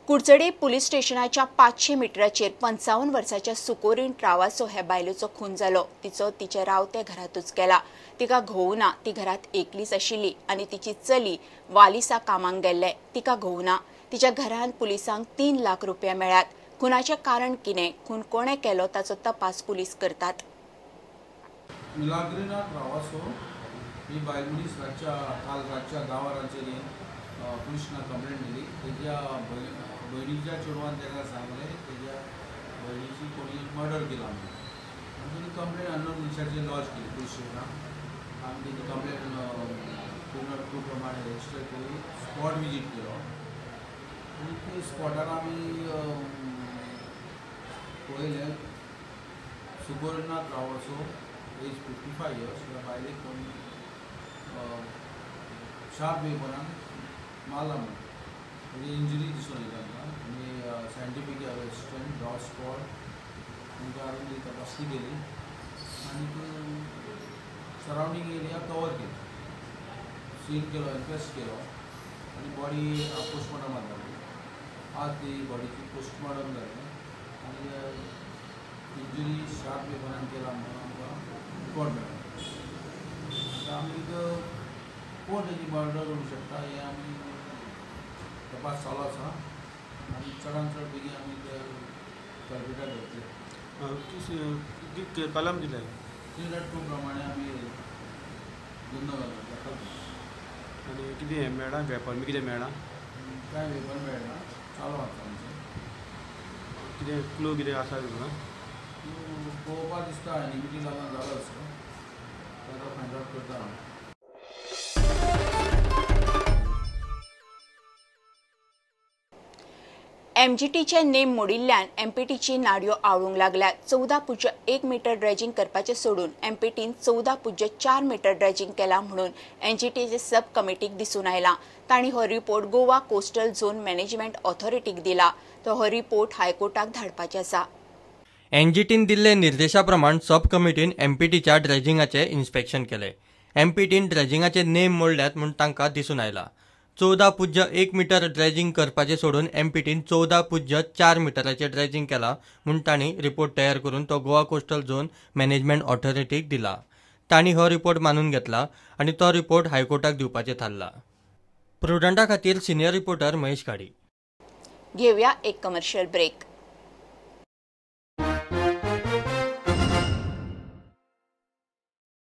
कुडचडे police स्टेशनाच्या 500 मिटराचेर 55 वर्साच्या सुकोरीन ट्रावासो हे बायलेचो खून जालो. तिचो तिच्या रावत्या घरांतूच केला. तिका घोव ना, ती घरांत एकलीच आशिल्ली आनी तिची चली वालिसा कामाक गेल्ले. तिका घोव ना. तिच्या घरांत पुलिसांक 3 लाख रुपया मेळ्ळ्यात. खुनाचें कारण कितें, खून कोणें केलो ताचो तपास पुलीस करतात. मिलाग्रिना ट्रावासो ही बायल मनीस काल रातच्या 10 वरांचेर पुलिसांक कंप्लेंट दिली. तेज्या भयणीच्या चेडवान ताका सांगलें तेज्या भयणीची कोणी मर्डर केला म्हणून. आनी तेणी कंप्लेंट अननोन मनशाचेर लॉज केली पुलीस स्टेशनाक. आनी तेजी कंप्लेंट 202 प्रमाणे रजिस्टर केली. स्पॉट विजीट केलो आनी ते स्पॉटार आमी पळयलें सुकोरिना ट्रावासो एज 55 इयर्स ह्या बायलेक कोणी शार्प वेपनान मारला म्हणून तेजी इंजरी दिसून येता आमकां. आनी सायंटिफीक असिस्टंट डॉग स्क्वॉड तांकां हाडून ती तपासणी केली आनी सरावंडींग एरिया कवर केली, सील केलो, इन्क्वेस्ट केलो आनी बॉडी पोस्टमॉर्टमाक धाडली. आज ती बॉडीची पोस्टमॉर्टम जालें आनी इंजरी शार्प वेपनान केला म्हणून आमकां रिपोर्ट मेळ्ळो. आतां आमी कोण तेजी मर्डर करूंक शकता हें आमी तपास चालू आसा आनी चडान चड बेगीन आमी ते कल्पिटाक धरतले. कलम दिलें 302 प्रमाणे आमी गुन्यांव दाखल केला. आनी कितें हें मेळ्ळां, वेपन बी कितें मेळ्ळां? कांय वेपन मेळना, चालू आसा आमचें. कितें क्लू कितें आसा तुमकां? पळोवपाक दिसता एनिमिटी लागून जालो आसता, ताका फायंड आवट करता आमी. एमजीटीचे नेम मोडिल्ल्यान एमपीटीची नाडयो आवळूंक लागल्यात. 14.1 मीटर ड्रेजिंग करपाचें सोडून एमपीटीन 14.4 मीटर ड्रेजिंग केला म्हणून एनजीटीचे सब कमिटीक दिसून आयला. तांणी हो report Goa coastal zone management ऑथॉरिटीक दिला. तो हो रिपोर्ट हायकोर्टाक धाडपाचें आसा. एनजीटीन दिल्ले निर्देशा प्रमाण सब कमिटीन एमपीटीच्या ड्रेजिंगाचें इन्स्पेक्शन केलें. एमपीटीन ड्रेजिंगाचे नेम मोडल्यात म्हूण तांकां दिसून आयला. 14.1 मीटर ड्रेजिंग करपाचें सोडून एमपीटीन 14.4 मिटराचें ड्रेजिंग केलां म्हूण तांणी रिपोर्ट तयार करून तो गोवा कोस्टल झोन मॅनेजमेंट ऑथॉरिटीक दिला. तांणी हो रिपोर्ट मानून घेतला आनी तो रिपोर्ट हायकोर्टाक दिवपाचें थारला. प्रुडंटा खातीर सिनियर रिपोर्टर महेश घाडी. घेवया एक कमर्शियल ब्रेक.